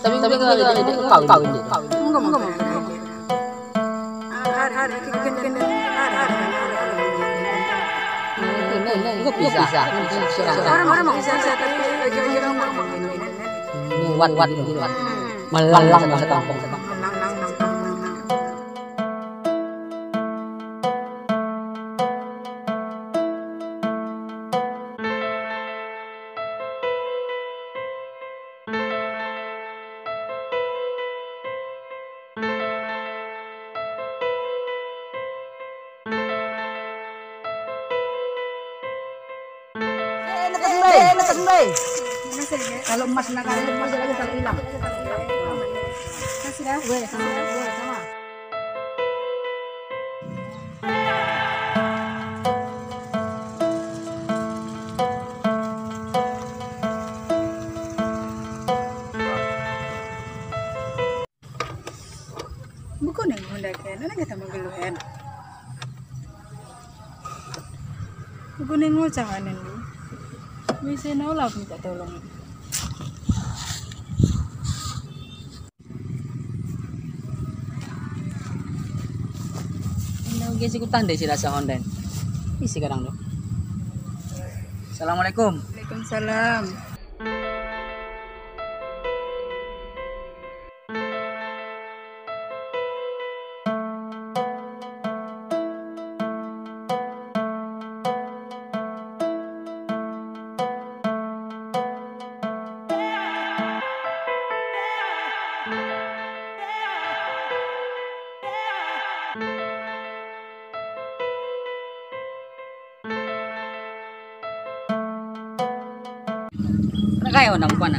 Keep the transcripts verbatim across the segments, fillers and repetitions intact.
Tapi, tapi kau ini, kau ini. Enggak, enggak, enggak. Hari, hari, hari, hari. Enggak bisa. Orang, orang mau bisa, tapi ujung-ujung mau. Wan, wan, wan. Malang, malang, malang. Eh, neken be, neken be. Kalau emas neken be, emas lagi tak hilang. Kasih dah. Weh, sama, weh, sama. Bukune ngo ndaken, ana kata menggeluh en. Bukune ngo cahanen. Mise nola minta tolong. Enda ugi si kutandai si rasa onden. Isi kadang do. Assalamualaikum. Waalaikumsalam. Rak kai ona mukana?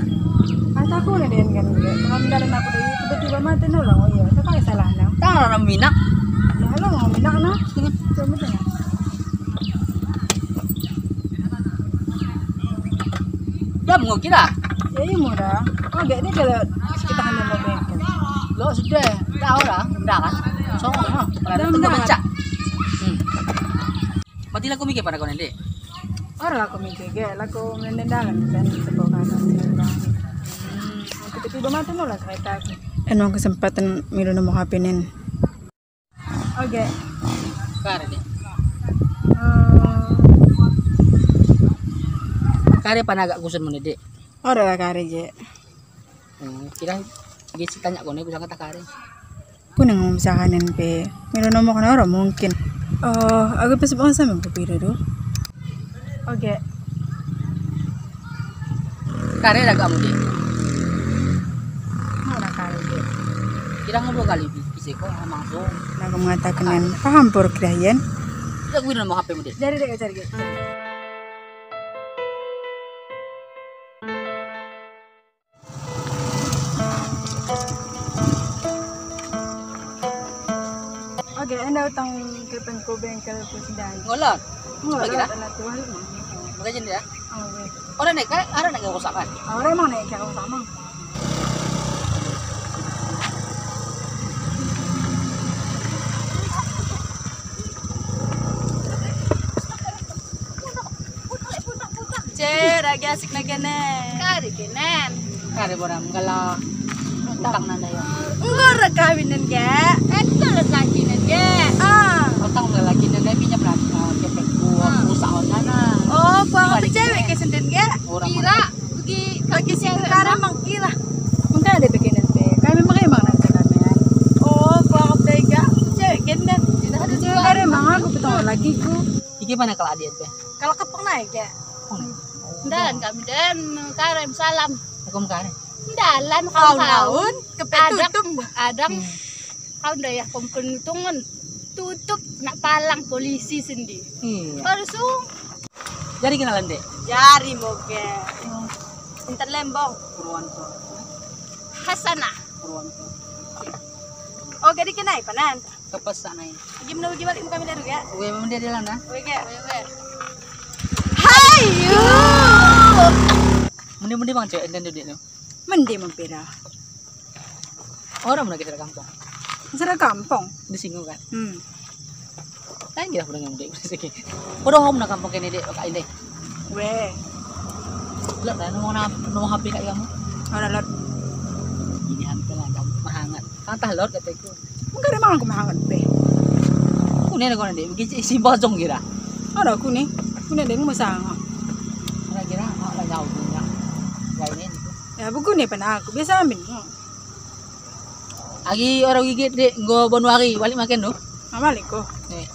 Kataku ne den kan, dia. Tengah mendalan aku dari tiba-tiba mate nola, oh iya, enda kai salahna. Tang orang minak. Nah, lo ngo minakna. Coba tengok. Jam ngo kira? Ya, iya, murah. Oh, gak ini kalau kita hanya mau bengkel. Lo sudah, dah orang, dah kan? Songong, ha? Dah, dah. Pecah. Hmm. Mati lako mige pada kau nende? Ora lako mige ge, lako mende dalan kan, teko kanan. Hmm. Tiba-tiba mate nola kereta aku. Eno kesempatan milu nemu H P nen. Oke. Kare de. Eh. Kare pana agak kusun mende de. Ora lah kare je. Hmm, kira ge si tanya kone kusangka takare. Kuneng usahanen pe. Milu nomok na ora mungkin. Oh, aga pe sebab sama ku pira do. Oke. Kare dah kamu di. Ora kare de. Kira ngo dua kali bi-, bisa ko langsung. Nah, aku mengatakan paham por kira yen. Tidak guna mau H P mu de. Jari de, jari de. Oke, enda utang kepengku bengkel ku sidai. Ngolot? Ngolot, bagi dah. Enda tuan. Bagi jenda ya? Oh, iya. Ora nek, ora nek rusak kan? Ora emang nek rusak, Mang. Ce, ragi asik na kene. Kari kenen. Kari boram kala utang nanda yo. Enggo rekawinen ge. Enggo rekawinen ge. Ah. Utang lagi nanda minyak berarti. Ah, kepek gua rusak on sana. Oh, gua apa cewek ke senden ge? Kira bagi kaki singkare mang kira. Mengkade begenen pe. Kami memang emang nanda kami. Oh, gua apa tega. Cewek kenden. Singkare mang aku petong lagi ku. Iki mana kalau adian pe? Kalau kepeng naik ya. Ndalan kami den, karem salam. Aku mekare. Ndalan kaun-kaun, kepet tutup. Adang, adang. Hmm. Kaun dayah kompon tungen tutup, nak palang polisi sendi. Iya. Baru sung. Jari kenalan, Dek? Jari moge. Hmm. Intan Lembong. Purwanto. Hasanah. Purwanto. Oh, jadi kenai panan? Kepes sana ini. Gimana ugi balik muka minder ya? Ue, memang dia di lana. Ue, ge. Ue, ue. Hayu! Mende-mende bang cewek dan duduk tu. Mende mempira. Orang mana kita kampung? Sera kampung. Di sini kan? Hmm. Lain dia pernah ngambil sini. Podo hom na kampung kene dek, kak ini. Weh. Lot dah, nomor na-, nomor H P kak kamu? Ora lot. Mehangat. Kata lot kateku. Mengkare mang aku mehangat pe. Kune ne kone dek, begini isi bojong kira. Ada kune, kune dek mesang. Kira-kira, ah, lah jauh punya. Ya ini. Ya begini pernah aku, biasa amin. Agi ora gigit dek, nggo bonuari, balik maken do. Ah, balik ko. Eh.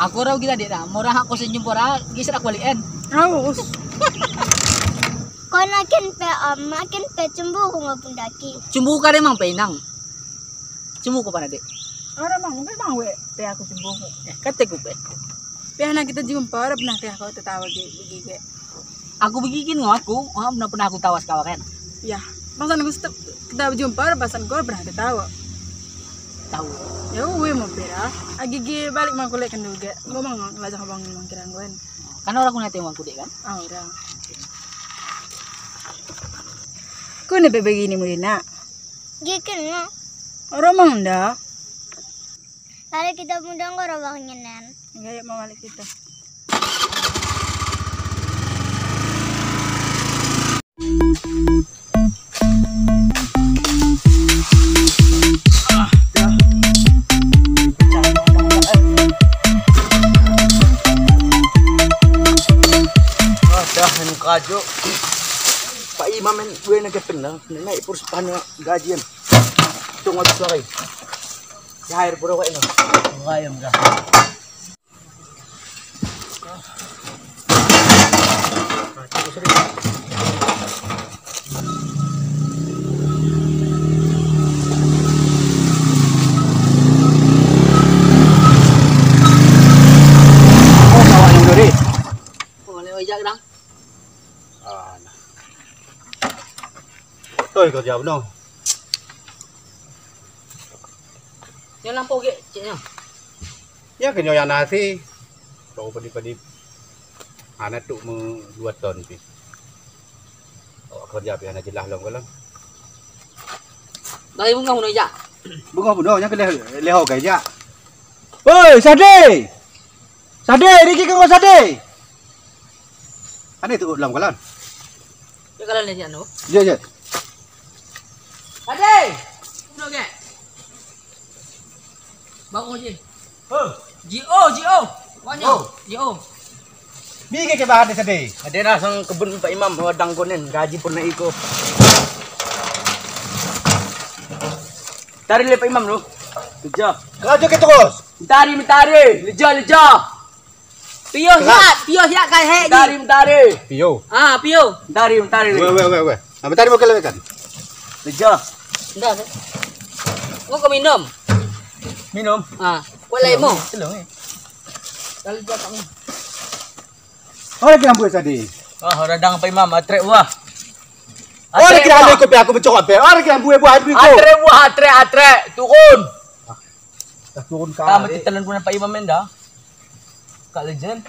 Aku ora gigit dek dah, mora hak ko senyum ora, geser aku balik en. Aus. Kona ken pe, Om, maken pe cemburu ngo pun daki. Cemburu kade mang pe inang. Cemburu ko pana dek. Ora mang, mungkin mang we pe aku cemburu. Eh, kateku pe. Pe ana kita jumpa, ora pernah pe aku tetawa ge, begige. Aku begige ngo aku, ah, pernah, pernah aku tawa sekawa kan. Ya, maksud aku setiap kita jumpa, ora pasan ko pernah tetawa. Tahu. Ya, uwe mo pera. Agi ge balik mang kulek kendu ge. Ngo mang lajah bang mang kira nggoen. Kan ora kune tengok aku dek kan? Ah, ora. Kune pe begini mulina. Giken no. Ora mang nda. Balik kita muda nggo ora wah ngenen. Enggak, yuk, mau balik kita. Ah, dah. Ah, dah, en kajo. Pak Imam en, gue nake pernah, naik purs pana gajian. Tunggu suara. Cair pura wae no. Ayam dah. Oh, kawan yang duri. Oh, lewat jak dah. Ah, nah. Toi kerja beno. Nyo lampau ge, cek nyo. Ya, kenyo yang nasi. Tau pedi-pedi. Anak tuk me dua ton pi. Oh, kerja pi anak jelah long kolon. Dari bunga huno jak. Bunga huno, yang ke leh-, leho kai jak. Oi, Sade! Sade, riki kenggo Sade. Ane tu lam kalan. Ya kalan ni anu. Ya, ya. Sade. Udah ke? Bau je. Huh. Jio, Jio. Wanyo. Oh. Jio. Bige ke bahan Sade. Ade rasang kebun Pak Imam, wadang konen, gaji pun naik iko. Tari le Pak Imam lu. Kerja. Kerja ke terus. Mentari, mentari. Leja, leja. Pio siat, pio siat kai hek ni. Mentari, mentari. Pio. Ah, pio. Mentari, mentari. Weh, weh, weh, weh. Ah, mentari mau kelewekan. Leja. Nda, nda. Mau ke minum? Minum. Ah, kuat lai mo. Telung, eh. Kalau dia tak minum. Ora kira mbue Sade. Ah, ora dang Pak Imam, atrek buah. Ora kira mbue kopi aku mencokot pe. Ora kira mbue buah aku. Atrek buah, atrek, atrek. Turun. Ah, turun ka. Kamu titelan puna Pak Imam enda. Kak Lejen.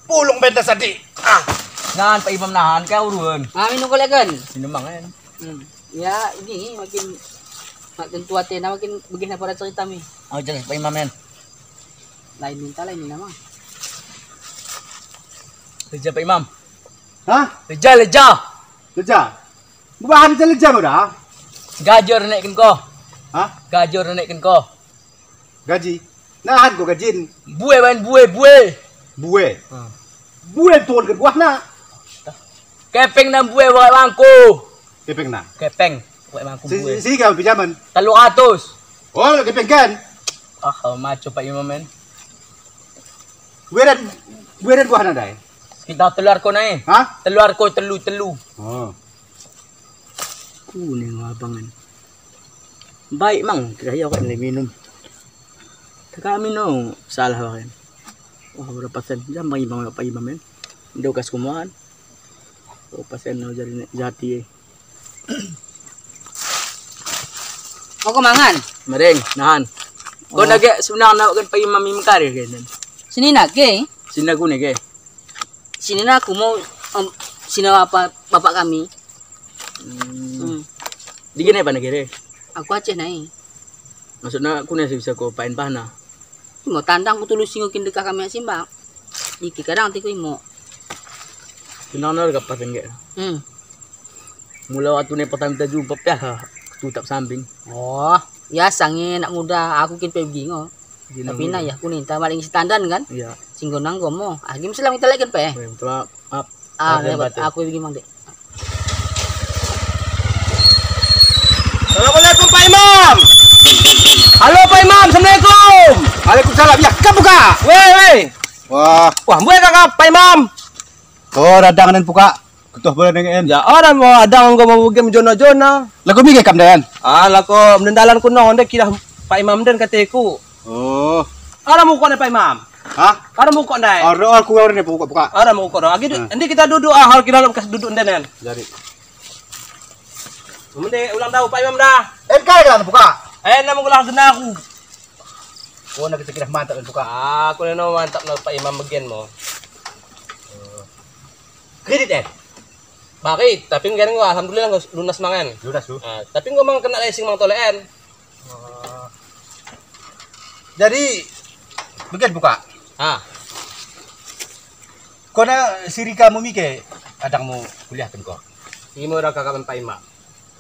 Pulung benta Sade. Ah. Nahan Pak Imam nahan, kau urun. Ah, minum kolek kan? Minum mangen. Hmm. Ya, ini makin, mak tentu atena makin begini apa cerita mi. Oh, jelas Pak Imam en. Lain minta, lain minta, Mang. Leja Pak Imam. Hah? Leja, leja. Leja. Mbahan leja, leja mo dah. Gaji ora nekken ko. Hah? Gaji ora nekken ko. Gaji. Nahan ko gajin. Mbue bain mbue, mbue. Mbue. Hmm. Mbue tuon ke buahna. Kepengna mbue wae mangku. Kepengna. Kepeng. Wae mangku mbue. Si, si kau pinjaman. Tellu ratus. Oh, kepeng kan? Ah, kau maco Pak Imam en. Mbue den, mbue den buahna dai. Kita tellu arko nai. Hah? Tellu arko, tellu, tellu. Oh. Kuning abang en. Baik mang, kira ia kak minum. Teka minum salah waken. Wah, berapa sen? Jam Pak Imam, Pak Imam en. Ndo kas kumoan. Berapa sen no jadi nek jati, eh. Mau ko mangan? Mereng, nahan. Oh. Kau nage sebenarna kan Pak Imam mengkari kan. Sini nage? Sini aku nage. Sini na aku mau, em, sini apa bapak kami. Hmm. Hmm. Dike nai pana kere? Aku Aceh nai. Maksudna kune si bisa ko pain pana? Imo tandang kutulusi ngo kin dekah kami Simbang. Dike kadang tiku imo. Kenal nal ka paten ge. Hmm. Mula waktu ne pertama kita jumpa pe aha. tutap sambing. Oh, biasa nge anak muda, aku kin pe begi ngo. Tapi na ya, kuninta maling si tandan kan? Iya. Singgo nanggo mo. Ah, gim selam kita lagi pe. Weh, betul. Ah, aku begi mang dek. Assalamualaikum, Pak Imam. Halo, Pak Imam, assalamualaikum. Waalaikumsalam. Ya, kam buka. Weh, weh. Wah. Wah, mbue kaka, Pak Imam. Oh, dadang nen buka. Ketuh bole neng en. Ya, oda mo dadang enggo mo bege jona-jona. Lagu mige kam den? Ah, lagu mende dalan kuno, nde kidah Pak Imam den kateku. Oh. Oda mo ukok ndai Pak Imam. Hah? Oda mo ukok ndai. Oda, oda, ku oda ne buka-buka. Oda mo ukok do. Agi, endi kita duduk, ah, hal kita lekas duduk nden en. Jadi. Mende ulang dau Pak Imam dah. En kai kan buka. En na mo gelah genaku. Oh, na kita kidah mantap buka. Ah, aku neno mantap na Pak Imam begen mo. Kredit, eh? Bagi, tapi nggen ngo, alhamdulillah, ngo lunas mangen. Lunas, lu? Ah, tapi ngo mang kena leasing mang tole en. Oh. Jadi, begen buka? Ah. Kona si Rika mo mige, adang mo kuliahken ko? Imo raka kamen Pak Imam.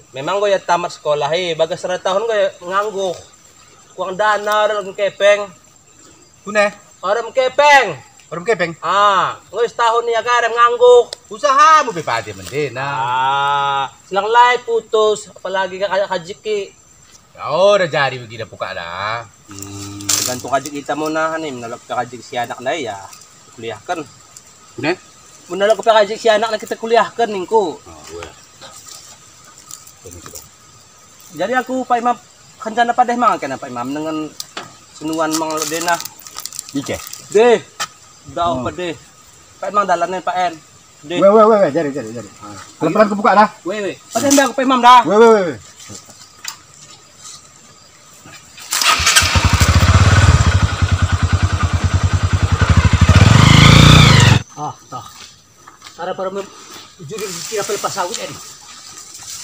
Memang ngo ia tamat sekolah i, bagas sada tahun ngo ia nganggo. Kuang dana, oda kepeng. Kune? Oda kepeng. Oda kepeng? Ah, ngo setahun ia kai oda nganggo. Usahamu pe pade mendena. Ah, silang lai putus, apalagi ka-, kajiki. Ya, oda jadi begina buka dah. Hmm, tergantung kajiki kita mo nahan i, mula oda kepeng kajiki si anak ndai ya. Kuliahken. Kune? Mula oda kepeng kajiki si anak na kita kuliahken ningku. Oh, weh. Jadi aku Pak Imam, rencana pade mang kena Pak Imam dengan senuan mang dena. Ike. Deh. Dau pade. Pak Imam dalan en Pak en. Deh. Weh, weh, weh, weh, jadi, jadi, jadi. Pelan-pelan kubuka dah. Weh, weh. Pade ndai aku Pak Imam dah. Weh, weh, weh, weh. Ah, tah. Tara para mem-, juri kira pelepas sawit en.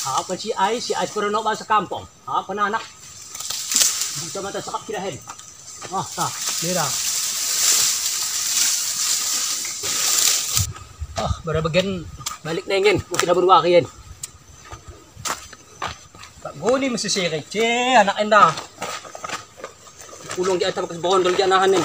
Apa si ai, si ai para nok basa kampong. Apa na anak. Buta mata sakap kira hen. Ah, tah, mira. Ah, bara begen balik nengen, mungkin abur wakian. Pak Goni mesisiri, ce, anak enda. Ulung di atas bekas bondol di anahan ni.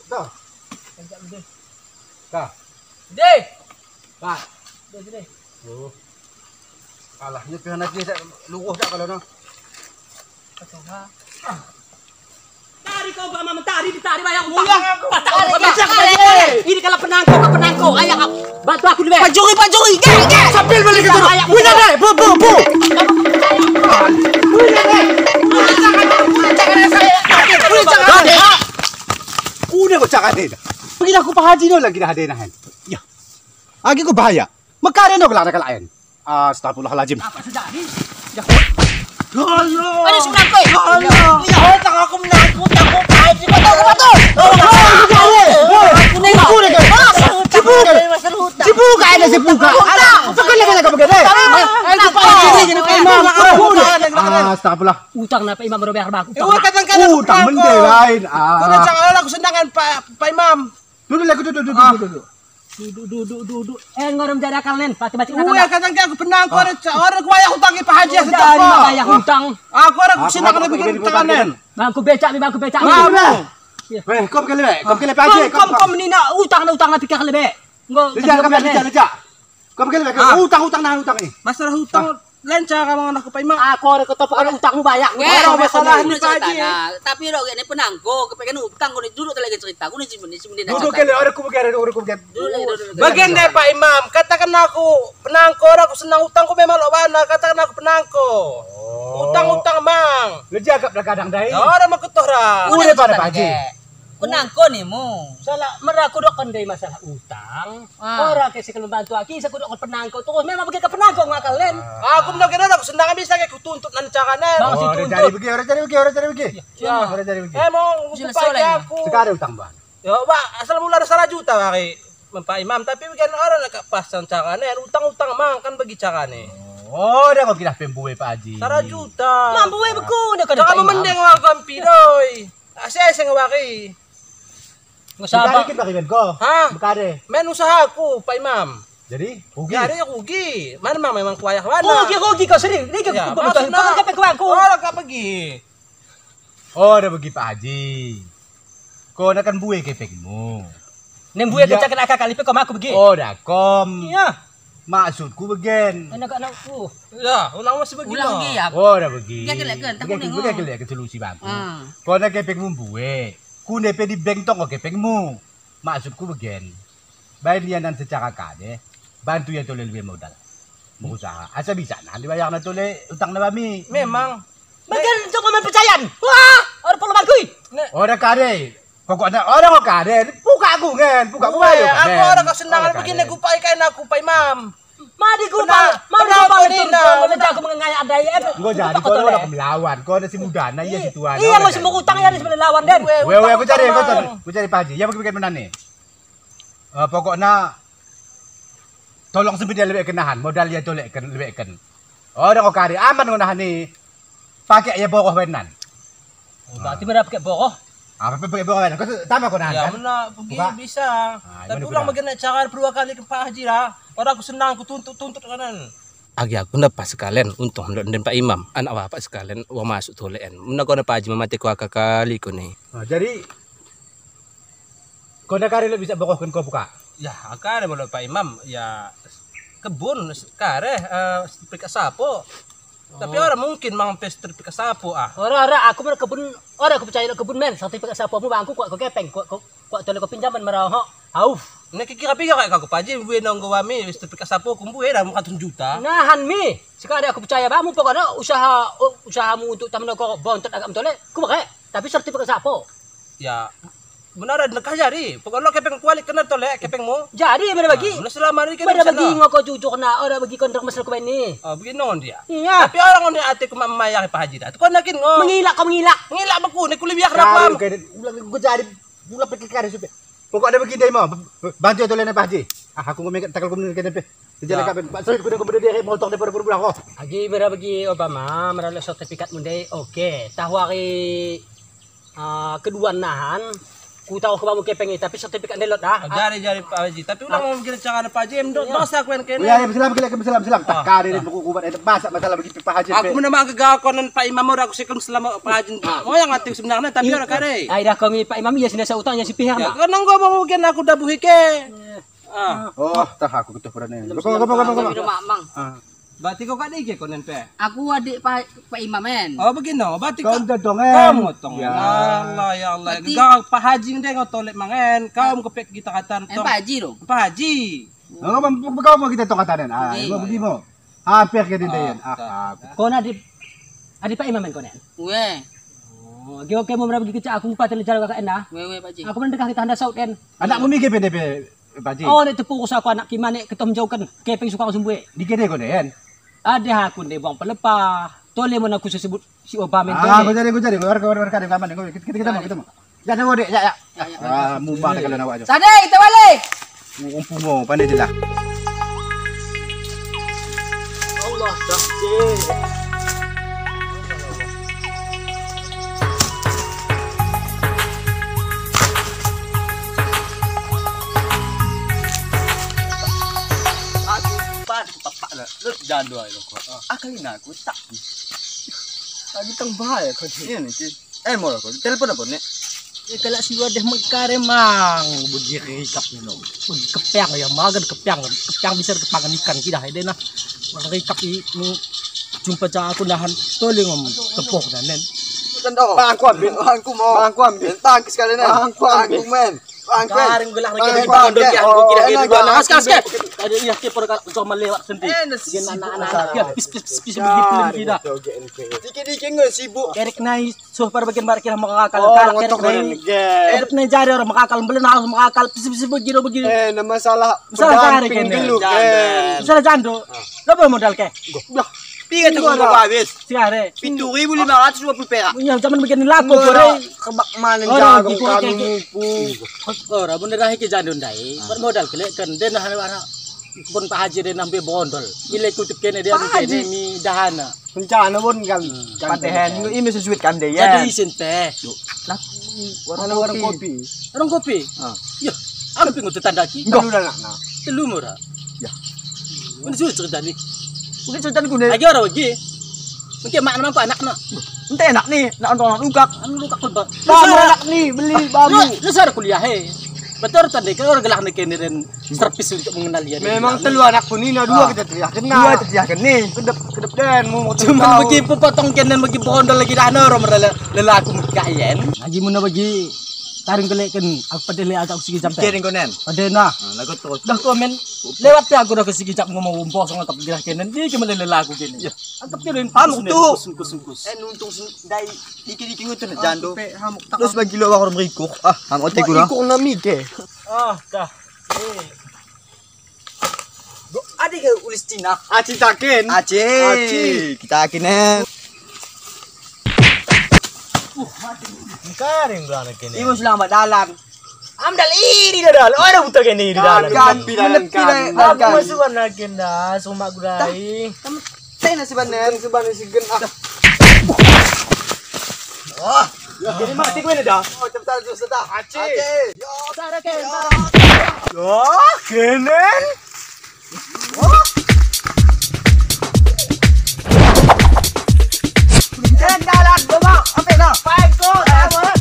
Dah. Dah. Deh. Dah. Deh, deh. Oh. Alah, ini pihak lagi, luruh dah kalau no. Tari kau, Pak Mamet, tari, tari, bayar utang. Utang aku. Utang aku. Ini kalau penangko, kau penangko. Ayo, kau. Bantu aku dulu, Bek. Pak Juri, Pak Juri, gek, gek. Sambil balik ke sana. Wina, deh, bu, bu, bu. Wina, deh. Wina, jangan, wina, jangan, saya. Wina, jangan. Udah, kau jangan, deh. Begini aku Pak Haji no lagi dah ada nahan. Ya. Agi ku bahaya. Mekaren no kelak-kelak en. Astagfirullahaladzim. Apa sejadi? Ya. Allah. Ada sebelah kau. Allah. Ya, tak aku menangkut, tak aku kaji, tak aku betul. Cibuka ini, cibuka. Alah, bukan lagi nak begini. Astagfirullah. Utang napa Imam Robi Harbaku? Utang mende lain. Ah. Kau dah jangan aku sendangan Pak Imam. Duduk lagi, duduk, duduk, duduk. Duduk, duduk, duduk. Eh, ngorem jadi akal nen, pati bacik. Uwe, kata aku penangko, orang kuayah utang Pak Haji. Jadi bayar utang. Aku orang sini akan bikin tangan nen. Bangku becak mi, bangku becak mi. Weh, kom kele, kom kele Pak Haji. Kom, kom, kom, nina utang, utang na pikir lebe. Enggak. Lejak, kom lejak, lejak. Kom kele, utang, utang na utang ni. Masalah utang. Lain cara mangan aku, Pak Imam. Aku ora ketopok utangmu bayar. Masalah ni, Pak Haji. Tapi ro ini penangko, kepengen utang, kau duduk lagi cerita, kau ni simpen, simpen. Duduk kele, ora ku begere, ora ku begere. Bagian deh, Pak Imam. Katakan aku penangko, ora ku senang utang, ku memang lo bana. Katakan aku penangko. Utang-utang mang. Lejak kap kadang dai. Ora makutoh ra. Udah pada Pak Haji. Penangko ni mu. Salah, mera kudokken dai masalah utang. Ora ke si kalian bantu aki, sa kudokken penangko terus. Memang begi ke penangko ngakal nen. Aku mendok kira aku senang bisa ke kutuntut nan cara nen. Bang si tuntut. Ora jadi begi, ora jadi begi, ora jadi begi. Ora jadi begi. Eh, mau kupake aku. Sekali utang bang. Ya, Pak, asal mula ada sara juta wari Pak Imam, tapi begi ora nak pas cara nen, utang-utang mang kan begi cara nen. Oh, dah kau kira pembue Pak Haji. Sara juta. Mambue beku dah kau. Jangan memendeng wari kampi doi. Aseseng wari. Usaha apa? Mekare. Hah? Mekare. Men usahaku, Pak Imam. Jadi, rugi? Jadi rugi. Mana mang memang kuayah wana. Rugi, rugi kau sering. Rugi kau. Ora kau pegi. Ora begi Pak Haji. Kau nakan bue kepengmu. Nembue kecaken akal kali pe kau maku begi. Ora kom. Iya. Maksudku begen. Anak-anakku. Ya, ulang masih begi. Ulang begi ya. Ora begi. Begi kelek ke solusi bangku. Kau na kepengmu mbue. Kune pe di bank tong kepengmu. Maksudku begen. Bain ia nan secara kade. Bantu ia tole lebe modal. Mengusaha. Asa bisa nan dibayarna tole utangna bami. Memang. Begen tong komen percayaan. Wah, ora perlu bangkui. Ora kade. Pokokna ora ngo kade, pukak ku ngen, pukak ku ayo. Aku ora kau senang begini ku pai kain aku Pak Imam. Mari ku pang, mari ku pang nina. Aku mengayak dai. Enggo jadi kau ora melawan, kau ada si muda na ia si tua. Iya, masih mau utang ya, si melawan den. Wewe, aku cari, aku cari, aku cari Pak Haji. Ya bagi-bagi menane. Eh, pokokna tolong sempit ia lebeken nahan, modal ia toleken lebeken. Ora ngo kade, aman ngo nahan ni. Pake ia boroh wenan. Oh, berarti mera pake boroh? Apa pake boroh wenan? Kau tambah kau nahan kan? Ya, mena pegi bisa. Tapi ulang bagi cara dua kali ke Pak Haji lah. Ora ku senang ku tuntut-tuntut kanan. Agi aku nda pas sekalian untung mendok nden Pak Imam. Anak bapak sekalian wah masuk tole en. Mena kau na Pak Haji memate ku akal kali kau ni. Jadi Kau na kare lok bisa bokohken kau pukak? Ya, kare molo Pak Imam, ya kebun, kare, eh, sertifikat sapo. Tapi ora mungkin mang pe sertifikat sapo, ah. Ora, ora, aku mera kebun, ora aku percaya lok kebun men, sertifikat sapomu bangku kuat kau kepeng, kuat kau, kuat tole kau pinjaman mera ho. Auf. Nek kira-kira kau Pak Haji, mbue nonggo bami sertifikat sapoku mbue dah ratus juta. Nahan mi, sekali aku percaya bangmu, pokokna usaha, usahamu untuk tamen kau bontot agak mentole, ku bere. Tapi sertifikat sapo? Ya, benar, dekah jadi. Pokokna kepeng kuali kena tole, kepengmu. Jadi, mera bagi. Mera selama ni kena bagi ngo kau jujur na, ora bagi kau ndak mesra ku bani. Oh, begini ngon dia. Iya. Tapi ora ngo ni ateku mayar Pak Haji dah. Kau nakin ngo. Mengilak kau mengilak. Ngilak beku ni kuliah rakuam. Ulang ku jadi, ulang pikir kare supe. Pokokna begini mo, bantu tole na Pak Haji. Ah, aku ngo mengilak takal ku mending kene pe. Jadi kak ben, Pak Said kuda kau berdiri motong daripada berbulan kau. Agi mera bagi obama, mera lok sertifikatmu ndai, oke. Tahu hari Ah, kedua nahan, Kutaoh ke bangmu kepeng i, tapi sertifikat ndelot dah. Oh, jari, jari, Pak Haji. Tapi ulang mau bikin carana Pak Haji, em, do-, dosa ku en kene. Iya, iya, salam, salam, salam, salam. Ah, tak kade ah. Buku kubat, eh, basak masalah begi Pak Haji. Aku mena mak gegawa konen Pak Imam, ora aku sikel selama Pak Haji. Ah. Mau yang atik sebenarnya, tapi ora kade. Ai dah kami Pak Imam, iya sini sautang, iya si pihak. Ya, nak. Karena engko mau bikin aku dabuhi ke. Ah. Oh, tah aku ketuh perane. Gopo, gopo, gopo, gopo. Mamang. Ah. Berarti kau kak dike konen pe? Aku adik Pak, Pak Imam en. Oh, begino. Berarti kau motong en. Kau motong en. Ya. Allah, ya Allah. Berarti kau Pak Haji ndai kau tolek mangen. Kau mekepek kita katan tong. Pak Haji do. Pak Haji. Oh, kau mau kita tong katan en. Ah, begimo. Hampir ke dinda en. Ah, kau na adik, adik Pak Imam en konen. Weh. Oh, oke, oke, mau merabagi kecak aku ngupaten jalo kakak en ah. Weh, weh, Pak Haji. Aku mendekah kita handa saut en. Anakmu mige pe de pe. Pak Haji. Oh, nek tepurus aku anak ki mane ketom jauken, kepeng sukang sumbuek. Dike de kau ndai en? Ade aku ndai buang pelepah. Tole mon aku sesebut si Obama en. Ah, kau jari, kau jari, kau warga, warga, warga, warga, kita, kita mau, kita mau. Ya, dek, ya, ya. Ya, ya. Ah, mumba kalau nawak jo. Sade, kita balik. Umpu mo, pandai jelah. Allah, dah, cik. Aku pas tepak na, lut jando ai loko. Ah. Akal ina aku tak. Lagi tang bahaya kau ni. Iya ni, Ci. Eh, mula kau telepon apa ni? Eh, kalak si wadah mekar emang begi rikap ni no. Begi kepiang ya, magan kepiang, kepiang bisa kepangan ikan kita ede nah. Rikap i nu jumpa ca aku nahan tole ngom tepok dan nen. Bangku ambil, bangku mo. Bangku ambil. Tangkis kali nen. Bangku ambil. Bangku men. Bangku men. Kareng gelah rikap di bawah doki aku kira-kira dua nah. Aske, aske. Ada iya ke perkara cuma lewat senti. Anak-anak ya pis pis pis pis begitu kita. Dikit-dikit nggak sibuk. Kerek nai. Suh parbagian barak kira mengakal. Oh, kerek nai. Kerek nai jari orang mengakal, mbelen harus mengakal. Pis pis begini begini. Eh, na masalah. Masalah jari kene. Masalah jando. Lo bermodal ke? Piga tu kau habis? Sigare. Pitu ribu lima ratus dua puluh perak. Iya, zaman begini laku gore. Kebak mana jago kami mupu. Ora bener ahi ke jando ndai. Bermodal kelek kan den hana wara. Pun Pak Haji den nambe bondol. Ile kutuk kene dia kene mi dahana. Rencana bon kami. Patehen imi sesuit kan de ya. Jadi isin teh. Lah, warna kopi. Warna kopi. Ah. Iya. Aku pingu tetandaki. Telu anak. Telu mora. Ya. Ini sudah cerita ni. Mungkin cerita ni guna. Lagi orang lagi. Mungkin mak nama anak nak. Ente enak ni, nak untuk anak lukak. Anu lukak pun. Bamu anak ni beli bamu. Lu sudah kuliah he. Betul tadi kan orang gelah ni kene den. Servis untuk mengenal ia. Memang telu anakku ni, na dua kita teriaken, na dua teriaken ni. Kedep, kedep den, mu mau. Cuman begi pepotong kene begi bondol lagi dah noro merela lelaku mekak ien. Lagi muna begi taring keleken aku pade le agak sigi jam. Kiring konen. Pade nah. Lagu terus. Dah komen. Lewat pe aku dah ke sigi jam ngomong umpos ngotop gerah kene. Di kemana lelaku kene. Iya. Antep kene. Anu tu. Sungkus, sungkus. Eh, nuntung dai dikit-dikit ngutu na jando. Terus bagi lo wakor merikuk. Ah, hamuk otek gua. Ikuk nami ke. Ah, kah. Go, adi ke ulis Cina. Aci taken. Aci. Aci. Kita kene. Karing bana kene. Ibu sulang bak dalan. Am dal ini dah dal. Ada buta kene di dalan. Kan pidalan kan. Aku masuk warna kene dah, sumak gudai. Tena sebenarnya, sebenarnya si gen ah. Wah, ya, jadi mati gue nih dah. Oh, cepetan terus dah. Aci. Aci. Yo, cara ke. Yo, kenen. Wah. Kenen dalan, bawa, apa itu? Pengko, awas.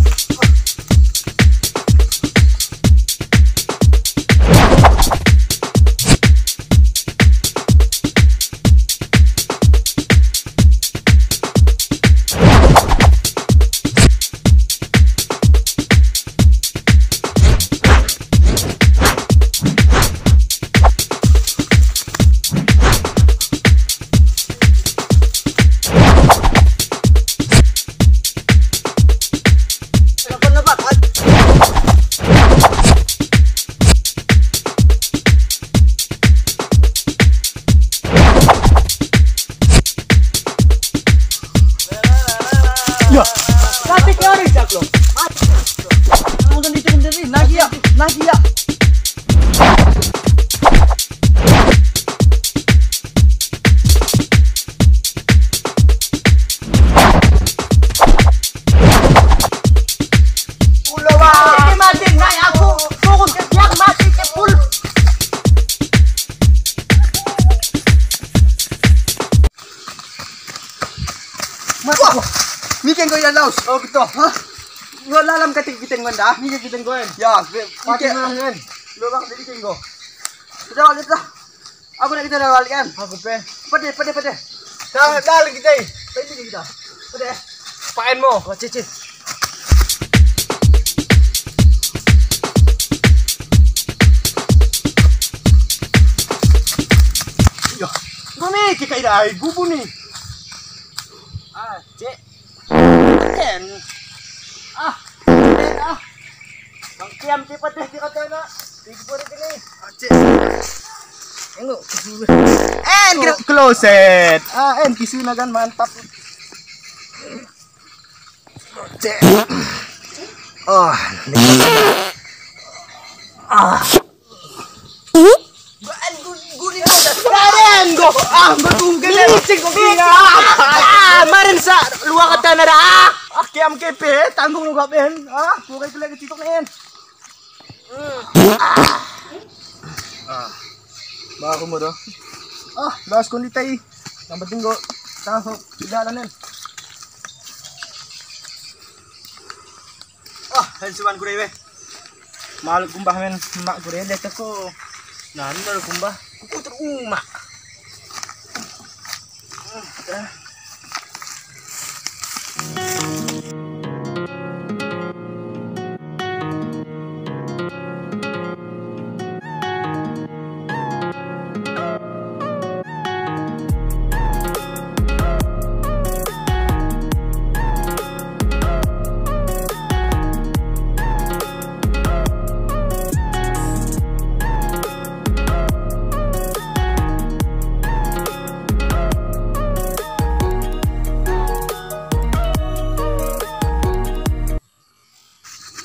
Oh, gitu. Hah? Ngo lalam kate kita nggon dah. Ni kita nggon. Ya, pakai mana kan? Lubang tadi kita nggon. Sudah, sudah. Aku nak kita dah balik kan? Aku pe. Pade, pade, pade. Dah, dah lagi kita. Pade kita. Pade. Paen mo. Oh, cicit. Iya. Gua ni kita ida ai gubu ni. Ah, cek. En. Ah, en, ah. Bang Kiam tipe deh di kotana. Tipe deh ini. Aceh. Enggo. En kira kloset. Ah, en kisuna kan mantap. Aceh. Oh. Ah. Baen gu-, guni kau dah. Baen go. Ah, betul kene. Licik kau kira. Ah, maren sa luar kata nada. Ah, Kiam kepe tanggung lu gaben. Ah, ku kai kelek kecitok nen. Ah. Baru mo dah. Ah, las kondi tai. Yang penting go tahu jalan nen. Ah, hen suan ku dai weh. Maluk kumbah men mak ku dai teko. Nah, ini maluk kumbah. Kuku terumak.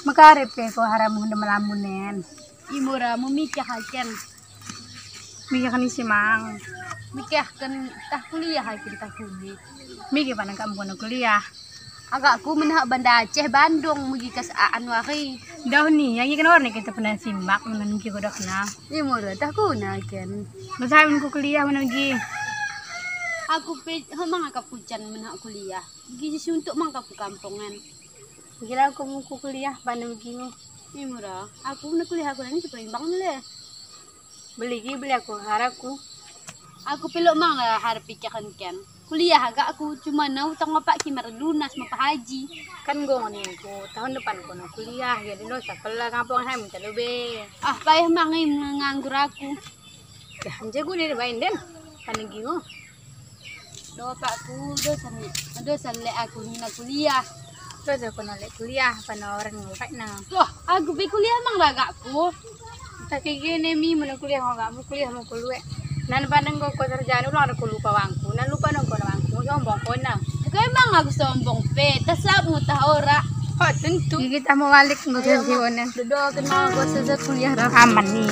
Mekare pe ko hara mo nde melamun en. Imo ra mo mikah aken. Mikah ni si mang. Mikahken tah kuliah aken tah kuli. Mige pana kam kono kuliah. Agakku menah Banda Aceh Bandung mege kas a-, anu ari. Dah ni, yang ikan warna kita pernah simak menah mege kodokna. Imo ra tah kuna aken. Besawen ku kuliah menah mege. Aku pe, hemang akap kucan menah kuliah. Gisi suntuk mang kapu kampongen. Gila aku muku kuliah, bana begimu. Imo ra, aku na kuliah aku nani supaya imbang le. Beli gi, beli aku haraku. Aku pe lok mang hara pikirken ken. Kuliah agakku, cuma na utang bapak ki mari lunas mo pahaji. Kan gong ningku, tahun depan kono kuliah, jadi lo sakella kampong hai minta lube. Ah, payah mang i menganggur aku. Dah, nje gune baen den. Bana begimu. Dopakku, dosa ni, dosa lek aku nina kuliah. Dosa kono lek kuliah, pana orang ngopekna. Wah, aku pe kuliah mang ragakku. Tapi gini mi, mena kuliah ngo gak, kuliah mo kuluek. Nan pandeng go ko sarjana ulang ada ko lupa wangku, nan lupa nong kono wangku, sombong kono. Aku emang aku sombong pe, tasap mu tah ora. Ho, tentu. Gigi tamo balik ngo. Ayo, Mak. Dodo kenal go sese kuliah dah. Aman ni.